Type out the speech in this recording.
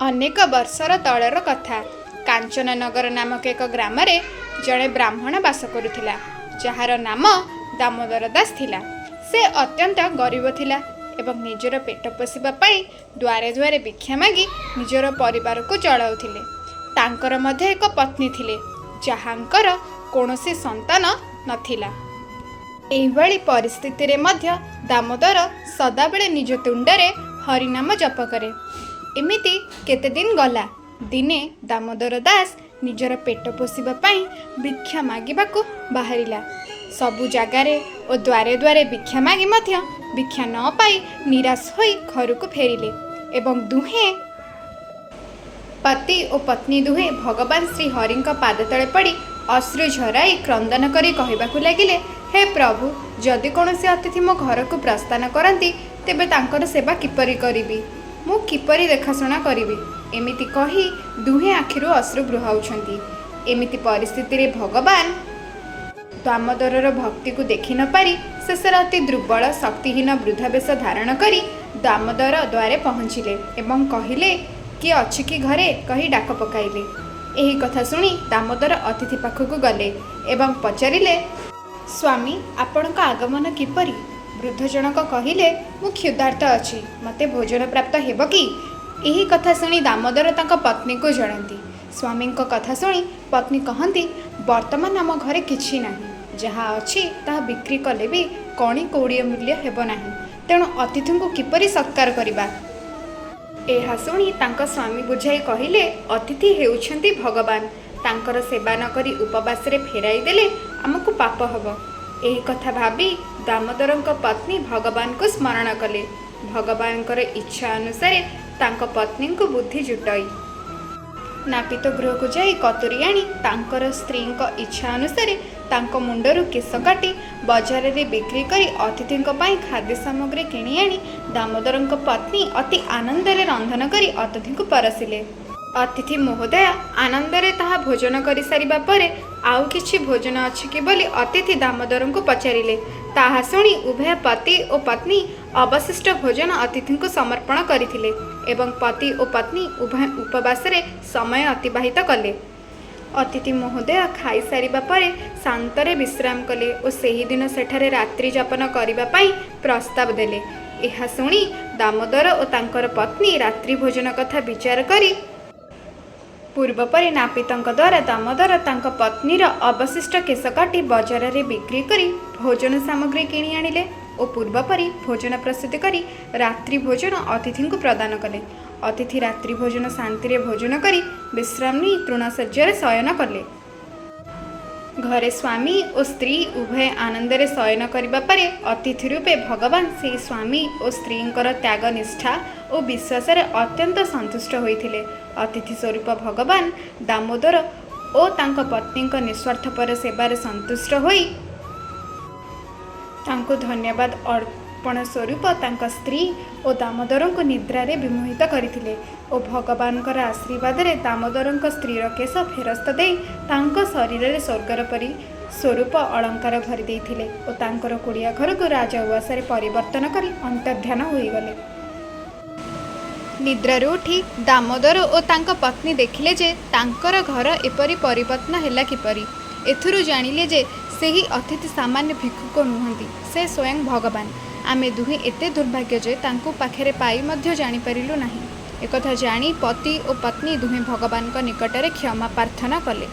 ଅନେକ ବର୍ଷର ତଳର କଥା। କାଞ୍ଚନନଗର ନାମକ ଏକ ଗ୍ରାମରେ ଜଣେ ବ୍ରାହ୍ମଣ ବାସ କରୁଥିଲା, ଯାହାର ନାମ ଦାମୋଦର ଦାସ ଥିଲା। ସେ ଅତ୍ୟନ୍ତ ଗରିବ ଥିଲା ଏବଂ ନିଜର ପେଟ ପୋଷିବା ପାଇଁ ଦ୍ୱାରେ ଦ୍ୱାରେ ଭିକ୍ଷା ମାଗି ନିଜର ପରିବାରକୁ ଚଳାଉଥିଲେ। ତାଙ୍କର ମଧ୍ୟ ଏକ ପତ୍ନୀ ଥିଲେ, ଯାହାଙ୍କର କୌଣସି ସନ୍ତାନ ନଥିଲା। ଏହିଭଳି ପରିସ୍ଥିତିରେ ମଧ୍ୟ ଦାମୋଦର ସଦାବେଳେ ନିଜ ତୁଣ୍ଡରେ ହରିନାମ ଜପ କରେ। ଏମିତି କେତେଦିନ ଗଲା। ଦିନେ ଦାମୋଦର ଦାସ ନିଜର ପେଟ ପୋଷିବା ପାଇଁ ଭିକ୍ଷା ମାଗିବାକୁ ବାହାରିଲା। ସବୁ ଜାଗାରେ ଓ ଦ୍ୱାରେ ଦ୍ୱାରେ ଭିକ୍ଷା ମାଗି ମଧ୍ୟ ଭିକ୍ଷା ନ ପାଇ ନିରାଶ ହୋଇ ଘରକୁ ଫେରିଲେ ଏବଂ ଦୁହେଁ ପତି ଓ ପତ୍ନୀ ଦୁହେଁ ଭଗବାନ ଶ୍ରୀହରିଙ୍କ ପାଦତଳେ ପଡ଼ି ଅଶ୍ରୁ ଝରାଇ କ୍ରନ୍ଦନ କରି କହିବାକୁ ଲାଗିଲେ, ହେ ପ୍ରଭୁ, ଯଦି କୌଣସି ଅତିଥି ମୋ ଘରକୁ ପ୍ରସ୍ଥାନ କରନ୍ତି, ତେବେ ତାଙ୍କର ସେବା କିପରି କରିବି? ମୁଁ କିପରି ଦେଖାଶୁଣା କରିବି? ଏମିତି କହି ଦୁହେଁ ଆଖିରୁ ଅଶ୍ରୁ ବୁହାଉଛନ୍ତି। ଏମିତି ପରିସ୍ଥିତିରେ ଭଗବାନ ଦାମୋଦରର ଭକ୍ତିକୁ ଦେଖି ନପାରି ଶେଷରେ ଅତି ଦୁର୍ବଳ, ଶକ୍ତିହୀନ ବୃଦ୍ଧବେଶ ଧାରଣ କରି ଦାମୋଦର ଦ୍ୱାରେ ପହଞ୍ଚିଲେ ଏବଂ କହିଲେ, କିଏ ଅଛି କି ଘରେ କହି ଡାକ ପକାଇଲେ। ଏହି କଥା ଶୁଣି ଦାମୋଦର ଅତିଥି ପାଖକୁ ଗଲେ ଏବଂ ପଚାରିଲେ, ସ୍ୱାମୀ, ଆପଣଙ୍କ ଆଗମନ କିପରି? ବୃଦ୍ଧ ଜଣକ କହିଲେ, ମୁଁ କ୍ଷୁଧାର୍ତ୍ତ ଅଛି, ମୋତେ ଭୋଜନ ପ୍ରାପ୍ତ ହେବ କି? ଏହି କଥା ଶୁଣି ଦାମୋଦର ତାଙ୍କ ପତ୍ନୀଙ୍କୁ ଜଣାନ୍ତି। ସ୍ୱାମୀଙ୍କ କଥା ଶୁଣି ପତ୍ନୀ କହନ୍ତି, ବର୍ତ୍ତମାନ ଆମ ଘରେ କିଛି ନାହିଁ। ଯାହା ଅଛି ତାହା ବିକ୍ରି କଲେ ବି କଣି କଉଡ଼ିଏ ମୂଲ୍ୟ ହେବ ନାହିଁ। ତେଣୁ ଅତିଥିଙ୍କୁ କିପରି ସତ୍କାର କରିବା? ଏହା ଶୁଣି ତାଙ୍କ ସ୍ୱାମୀ ବୁଝାଇ କହିଲେ, ଅତିଥି ହେଉଛନ୍ତି ଭଗବାନ। ତାଙ୍କର ସେବା ନ କରି ଉପବାସରେ ଫେରାଇ ଦେଲେ ଆମକୁ ପାପ ହେବ। ଏହି କଥା ଭାବି ଦାମୋଦରଙ୍କ ପତ୍ନୀ ଭଗବାନଙ୍କୁ ସ୍ମରଣ କଲେ। ଭଗବାନଙ୍କର ଇଚ୍ଛା ଅନୁସାରେ ତାଙ୍କ ପତ୍ନୀଙ୍କୁ ବୁଦ୍ଧି ଜୁଟାଇ ନାପିତ ଗୃହକୁ ଯାଇ କତୁରୀ ଆଣି ତାଙ୍କର ସ୍ତ୍ରୀଙ୍କ ଇଚ୍ଛା ଅନୁସାରେ ତାଙ୍କ ମୁଣ୍ଡରୁ କେଶ କାଟି ବଜାରରେ ବିକ୍ରି କରି ଅତିଥିଙ୍କ ପାଇଁ ଖାଦ୍ୟ ସାମଗ୍ରୀ କିଣି ଆଣି ଦାମୋଦରଙ୍କ ପତ୍ନୀ ଅତି ଆନନ୍ଦରେ ରନ୍ଧନ କରି ଅତିଥିଙ୍କୁ ପରସିଲେ। ଅତିଥି ମହୋଦୟ ଆନନ୍ଦରେ ତାହା ଭୋଜନ କରିସାରିବା ପରେ ଆଉ କିଛି ଭୋଜନ ଅଛି କି ବୋଲି ଅତିଥି ଦାମୋଦରଙ୍କୁ ପଚାରିଲେ। ତାହା ଶୁଣି ଉଭୟ ପତି ଓ ପତ୍ନୀ ଅବଶିଷ୍ଟ ଭୋଜନ ଅତିଥିଙ୍କୁ ସମର୍ପଣ କରିଥିଲେ ଏବଂ ପତି ଓ ପତ୍ନୀ ଉଭୟ ଉପବାସରେ ସମୟ ଅତିବାହିତ କଲେ। ଅତିଥି ମହୋଦୟ ଖାଇସାରିବା ପରେ ଶାନ୍ତରେ ବିଶ୍ରାମ କଲେ ଓ ସେହିଦିନ ସେଠାରେ ରାତ୍ରି ଯାପନ କରିବା ପାଇଁ ପ୍ରସ୍ତାବ ଦେଲେ। ଏହା ଶୁଣି ଦାମୋଦର ଓ ତାଙ୍କର ପତ୍ନୀ ରାତ୍ରି ଭୋଜନ କଥା ବିଚାର କରି ପୂର୍ବପରି ନାପିତଙ୍କ ଦ୍ୱାରା ଦାମୋଦର ତାଙ୍କ ପତ୍ନୀର ଅବଶିଷ୍ଟ କେଶ କାଟି ବଜାରରେ ବିକ୍ରି କରି ଭୋଜନ ସାମଗ୍ରୀ କିଣି ଆଣିଲେ ଓ ପୂର୍ବପରି ଭୋଜନ ପ୍ରସ୍ତୁତି କରି ରାତ୍ରି ଭୋଜନ ଅତିଥିଙ୍କୁ ପ୍ରଦାନ କଲେ। ଅତିଥି ରାତ୍ରି ଭୋଜନ ଶାନ୍ତିରେ ଭୋଜନ କରି ବିଶ୍ରାମ ନେଇ ତୃଣଶଯ୍ୟାରେ ଶୟନ କଲେ। ଘରେ ସ୍ୱାମୀ ଓ ସ୍ତ୍ରୀ ଉଭୟେ ଆନନ୍ଦରେ ଶୟନ କରିବା ପରେ ଅତିଥି ରୂପେ ଭଗବାନ ସେହି ସ୍ୱାମୀ ଓ ସ୍ତ୍ରୀଙ୍କର ତ୍ୟାଗ, ନିଷ୍ଠା ଓ ବିଶ୍ୱାସରେ ଅତ୍ୟନ୍ତ ସନ୍ତୁଷ୍ଟ ହୋଇଥିଲେ। ଅତିଥି ସ୍ୱରୂପ ଭଗବାନ ଦାମୋଦର ଓ ତାଙ୍କ ପତ୍ନୀଙ୍କ ନିଃସ୍ୱାର୍ଥପର ସେବାରେ ସନ୍ତୁଷ୍ଟ ହୋଇ ତାଙ୍କୁ ଧନ୍ୟବାଦ ଅର୍ପଣ ସ୍ୱରୂପ ତାଙ୍କ ସ୍ତ୍ରୀ ଓ ଦାମୋଦରଙ୍କୁ ନିଦ୍ରାରେ ବିମୋହିତ କରିଥିଲେ ଓ ଭଗବାନଙ୍କର ଆଶୀର୍ବାଦରେ ଦାମୋଦରଙ୍କ ସ୍ତ୍ରୀର କେଶ ଫେରସ୍ତ ଦେଇ ତାଙ୍କ ଶରୀରରେ ସ୍ୱର୍ଗର ପରି ସ୍ୱରୂପ ଅଳଙ୍କାର ଭରି ଦେଇଥିଲେ ଓ ତାଙ୍କର କୁଡ଼ିଆ ଘରକୁ ରାଜ ଉଆସରେ ପରିବର୍ତ୍ତନ କରି ଅନ୍ତର୍ଧ୍ୟାନ ହୋଇଗଲେ। ନିଦ୍ରାରୁ ଉଠି ଦାମୋଦର ଓ ତାଙ୍କ ପତ୍ନୀ ଦେଖିଲେ ଯେ ତାଙ୍କର ଘର ଏପରି ପରିବର୍ତ୍ତନ ହେଲା କିପରି? ଏଥିରୁ ଜାଣିଲେ ଯେ ସେହି ଅତିଥି ସାମାନ୍ୟ ଭିକ୍ଷୁକ ନୁହନ୍ତି, ସେ ସ୍ୱୟଂ ଭଗବାନ। ଆମେ ଦୁହେଁ ଏତେ ଦୁର୍ଭାଗ୍ୟ ଯେ ତାଙ୍କୁ ପାଖରେ ପାଇ ମଧ୍ୟ ଜାଣିପାରିଲୁ ନାହିଁ। ଏକଥା ଜାଣି ପତି ଓ ପତ୍ନୀ ଦୁହେଁ ଭଗବାନଙ୍କ ନିକଟରେ କ୍ଷମା ପ୍ରାର୍ଥନା କଲେ।